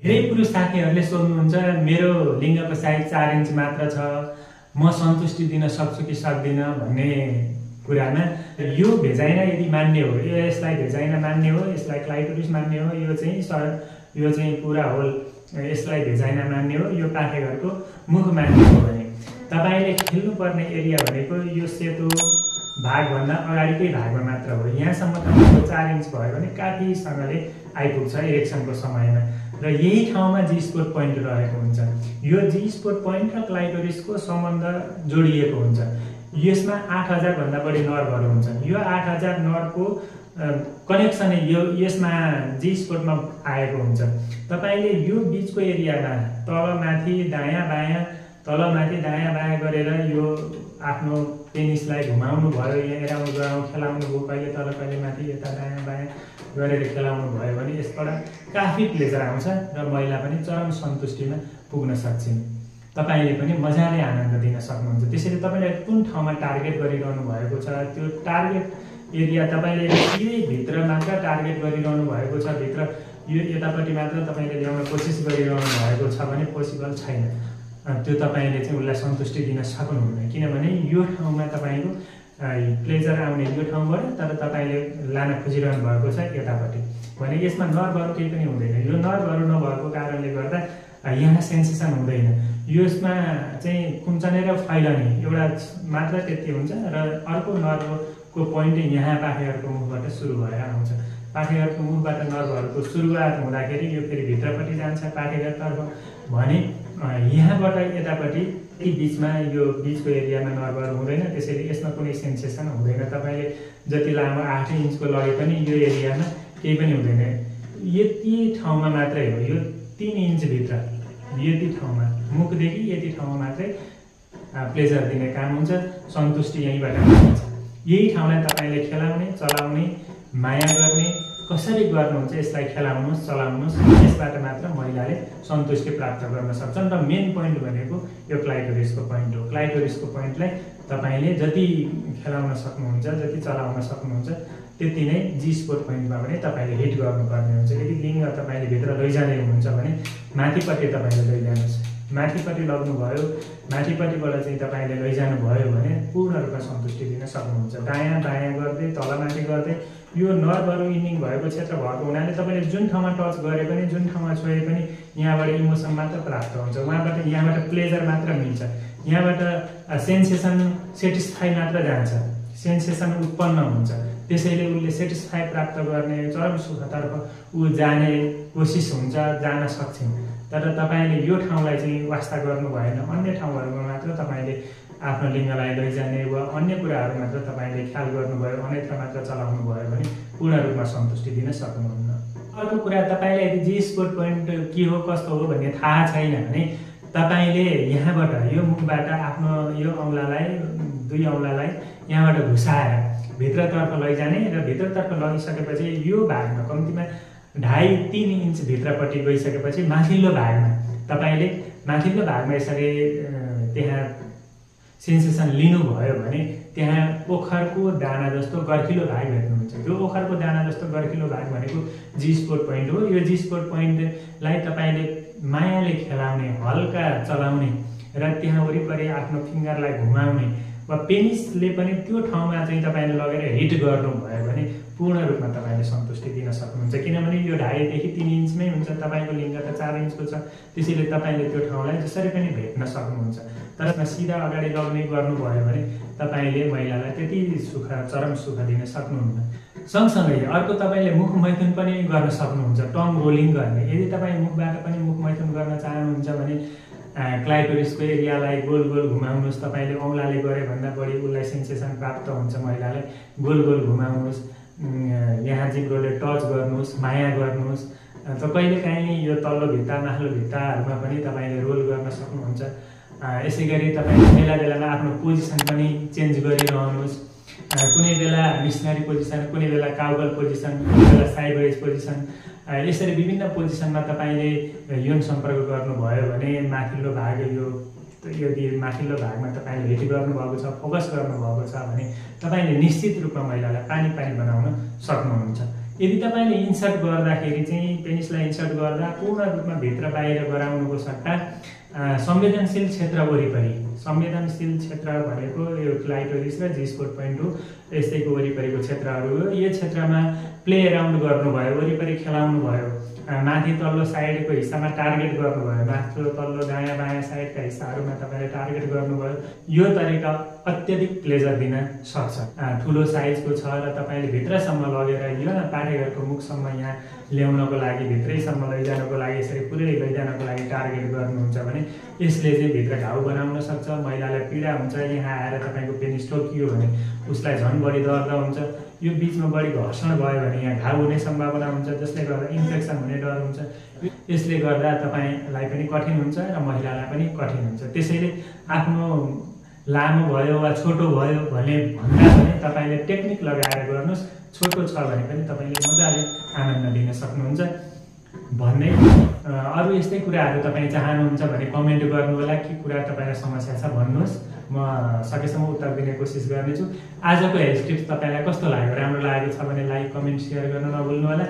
धेरै पुरुष साथीहरूले सोध्नुहुन्छ मेरो लिङ्गको साइज 4 इन्च मात्र छ, म सन्तुष्टि दिन सक्छु कि सक्दिनँ भन्ने कुरामा यो भेजाइना यदि मान्ने हो, यसलाई भेजाइना मान्ने हो, यसलाई क्लाइटोरिस मान्ने हो, यो चाहिँ पुरा होल यसलाई भेजाइना मान्ने हो, यो पाठेघरको मुख मान्ने हो भने तपाईले खेल्नुपर्ने एरिया भनेको यो सेतो भागभन्दा अगाडिकै भागमा मात्र हो। यहाँसम्म तपाईँको 4 इन्च भयो भने काफीसँगले आइपुग्छ इरेक्सनको समयमा र यही ठाउँमा जी स्पोट पोइन्ट रहेको हुन्छ। यो जी स्पोट पोइन्ट र क्लाइटोरिसको सम्बन्ध जोडिएको हुन्छ। यसमा 8000 भन्दा बढी नर्भहरू हुन्छन्। यो 8000 नर्भको कनेक्सन यसमा जी स्पोटमा आएको हुन्छ। तपाईले यो बीचको एरियामा तलमाथि दायाँ बायाँ तलमाथि दायाँ बायाँ गरेर यो आफ्नो पेनिसलाई घुमाउनु भयो, यहाँ एराउन्ड खेलाउनु भयो, कहिले तल कहिले माथि यता दायाँ बायाँ गरेर खेलाउनु भयो भने यसबाट काफी प्लेजर आउँछ र महिला पनि चरम सन्तुष्टिमा पुग्न सक्छिन्। तपाईले पनि मजाले आनन्द दिन सक्नुहुन्छ। त्यसैले तपाईले कुन ठाउँमा टार्गेट गरिरहनु भएको छ, त्यो टार्गेट एरिया तपाईले यही भित्र मात्र टार्गेट गरिरहनु भएको छ, भित्र यो यतापट्टि मात्र तपाईले ल्याउन कोसिस गरिरहनु भएको छ भने पोसिबल छैन। त्यो तपाईले चाहिँ उसलाई सन्तुष्टि दिन सक्नुहुन्न, किनभने यो ठाउँमा तपाईको प्लेजर आउने यो ठाउँबाट, तर तपाईले लान खोजिरहनु भएको छ यतापट्टि भने यसमा नर्भहरू केही पनि हुँदैन। यो नर्भहरू नभएको कारणले गर्दा यहाँ सेन्सेसन हुँदैन। यसमा चाहिँ कुम्चनेर फैलने एउटा मात्र त्यति हुन्छ र अर्को नर्भको पोइन्ट यहाँ पाठेघरको मुखबाट सुरु भएर आउँछ। पाठेघरको मुखबाट नर्भहरूको सुरुवात हुँदाखेरि यो फेरि भित्रपट्टि जान्छ पाठेघरतर्फ भने यहाँबाट यतापट्टि बीचमा यो बीचको एरियामा नर्भहरू हुँदैन। त्यसैले यसमा कुनै सेन्सेसन हुँदैन। तपाईले जति लामो 8 इन्चको लगे पनि यो एरियामा केही पनि हुँदैन। यति ठाउँमा मात्रै हो, यो 3 इन्च भित्र यति ठाउँमा मुखदेखि यति ठाउँमा मात्रै प्लेजर दिने काम हुन्छ। सन्तुष्टि यहीँबाट हुन्छ। यही ठाउँलाई तपाईले खेलाउने, चलाउने, माया गर्ने कसरी गर्नुहुन्छ यसलाई खेलाउनुहोस्, चलाउनुहोस्। यसबाट मात्र महिलाले सन्तुष्टि प्राप्त गर्न सक्छन् र मेन पोइन्ट भनेको यो क्लाइटोरिसको पोइन्ट हो। क्लाइटोरिसको पोइन्टलाई तपाईले जति खेलाउन सक्नुहुन्छ, जति चलाउन सक्नुहुन्छ त्यति नै जी स्पोट पोइन्टमा पनि तपाईले हिट गर्नुपर्ने हुन्छ। यदि लिङ्ग तपाईले भित्र लैजाने हुनुहुन्छ भने माथिपट्टि तपाईले लैजानुहोस्। माथिपट्टि लग्नुभयो, माथिपट्टिबाट चाहिँ तपाईले लैजानु भयो भने पूर्ण रूपमा सन्तुष्टि दिन सक्नुहुन्छ। दायाँ बायाँ गर्दै तलमाथि गर्दै यो नर्भहरू इन्डिङ भएको क्षेत्र भएको हुनाले तपाईले जुन ठाउँमा टच गरे पनि, जुन ठाउँमा छोए पनि यहाँबाट इमोसन मात्र प्राप्त हुन्छ। यहाँबाट प्लेजर मात्र मिल्छ। यहाँबाट सेन्सेसन सेटिस्फाई मात्र जान्छ, सेन्सेसन उत्पन्न हुन्छ। त्यसैले उसले सेटिस्फाई प्राप्त गर्ने चरम सुखतर्फ जाने कोसिस हुन्छ, जान सक्छन्। तर तपाईले यो ठाउँलाई चाहिँ वास्ता गर्नु भएन। अन्य ठाउँहरूमा मात्र तपाईले आफ्नो लिङ्गलाई लैजाने वा अन्य कुराहरू मात्र तपाईले ख्याल गर्नुभयो, अन्यत्र मात्र चलाउनु भयो भने पूर्ण रूपमा सन्तुष्टि दिन सक्नुहुन्न। अर्को कुरा, तपाईले यदि जी स्पोट पोइन्ट के हो कस्तो हो भन्ने थाहा छैन भने तपाईले यहाँबाट यो मुखबाट आफ्नो यो औँलालाई, 2 औँलालाई यहाँबाट घुसाएर भित्रतर्फ लैजाने र भित्रतर्फ लगिसकेपछि यो भागमा कम्तीमा 2.5-3 इन्च भित्रपट्टि गइसकेपछि माथिल्लो भागमा तपाईले माथिल्लो भागमा यसरी त्यहाँ सेन्सेसन लिनुभयो भने त्यहाँ ओखरको दाना जस्तो गर्खिलो भाग भेट्नुहुन्छ। त्यो ओखरको दाना जस्तो गर्खिलो भाग भनेको जी स्पोट पोइन्ट हो। यो जी स्पोट पोइन्टलाई तपाईले मायाले खेलाउने, हल्का चलाउने र त्यहाँ वरिपरि आफ्नो फिङ्गरलाई घुमाउने वा पेनिसले पनि त्यो ठाउँमा चाहिँ तपाईले लगेर हिट गर्नुभयो भने पूर्ण रूपमा तपाईले सन्तुष्टि दिन सक्नुहुन्छ। किनभने यो 2.5 देखि 3 इन्चमै हुन्छ। तपाईको लिङ्ग त 4 इन्चको छ। त्यसैले तपाईले त्यो ठाउँलाई जसरी पनि भेट्न सक्नुहुन्छ। तर सिधा अगाडि लग्ने गर्नुभयो भने तपाईले महिलालाई त्यति सुख, चरम सुख दिन सक्नुहुन्न। सँगसँगै अर्को तपाईले मुख मैथुन पनि गर्न सक्नुहुन्छ, टङ रोलिङ गर्ने। यदि तपाईँ मुखबाट पनि मुख मैथुन गर्न चाहनुहुन्छ भने क्लाइटोरिसको एरियालाई गोल गोल घुमाउनुहोस्। तपाईले औँलाले गरे भन्दा बढी उसलाई सेन्सेसन प्राप्त हुन्छ। महिलालाई गोल गोल घुमाउनुहोस्, यहाँ जिब्रोले टच गर्नुहोस्, माया गर्नुहोस्। त कहिलेकाहीँ यो तल्लो भित्ता माथिल्लो भित्ताहरूमा पनि तपाईले रोल गर्न सक्नुहुन्छ। यसै गरी तपाईले बेला बेलामा आफ्नो पोजिसन पनि चेन्ज गरिरहनुहोस्। कुनै बेला मिसनरी पोजिसन, कुनै बेला काउगल पोजिसन, कुनै बेला साइडवेज पोजिसन, यसरी विभिन्न पोजिसनमा तपाईले यौन सम्पर्क गर्नुभयो भने माथिल्लो भाग यदि माथिल्लो भागमा तपाईले हिट गर्नुभएको छ, फोकस गर्नुभएको छ भने तपाईले निश्चित रूपमा महिलालाई पानी पानी बनाउन सक्नुहुन्छ। यदि तपाईँले इन्सर्ट गर्दाखेरि चाहिँ पेनिसलाई इन्सर्ट गर्दा पूर्ण रूपमा भित्र बाहिर गराउनुको सट्टा संवेदनशील क्षेत्र वरिपरि, संवेदनशील क्षेत्र भनेको यो क्लाइटोरिस र जी स्पोट पोइन्ट हो, यस्तैको वरिपरिको क्षेत्रहरू हो। यो क्षेत्रमा प्ले अराउन्ड गर्नुभयो, वरिपरि खेलाउनु भयो, माथि तल्लो साइडको हिस्सामा टार्गेट गर्नुभयो, माथिल्लो तल्लो दायाँ बायाँ साइडका हिस्साहरूमा तपाईँले टार्गेट गर्नुभयो, यो तरिका अत्यधिक प्लेजर दिन सक्छ। ठुलो साइजको छ र तपाईँले भित्रसम्म लगेर यो पाठेघरको मुखसम्म यहाँ ल्याउनको लागि, भित्रैसम्म लैजानको लागि, यसरी पुरै लैजानको लागि टार्गेट गर्नुहुन्छ भने यसले चाहिँ भित्र घाउ बनाउन सक्छ, महिलालाई पीडा हुन्छ। यहाँ आएर तपाईँको पेनिस टोकियो भने उसलाई झन् बढी दर्द हुन्छ। यो बिचमा बढी घर्षण भयो भने यहाँ घाउ हुने सम्भावना हुन्छ, जसले गर्दा इन्फेक्सन हुने डर हुन्छ। यसले गर्दा तपाईँलाई पनि कठिन हुन्छ र महिलालाई पनि कठिन हुन्छ। त्यसैले आफ्नो लामो भयो वा छोटो भयो भन्दा पनि तपाईँले टेक्निक लगाएर गर्नुहोस्। छोटो छ भने पनि तपाईँले मजाले आनन्द लिन सक्नुहुन्छ भन्ने। अरू यस्तै कुराहरू तपाईँ चाहनुहुन्छ भने कमेन्ट गर्नु होला, के कुरा तपाईँलाई समस्या छ भन्नुहोस्, म सकेसम्म उत्तर दिने कोसिस गर्नेछु। आजको हेल्थ टिप्स तपाईँलाई कस्तो लाग्यो? राम्रो लागेको छ भने लाइक, कमेन्ट, सेयर गर्न नभुल्नु होला।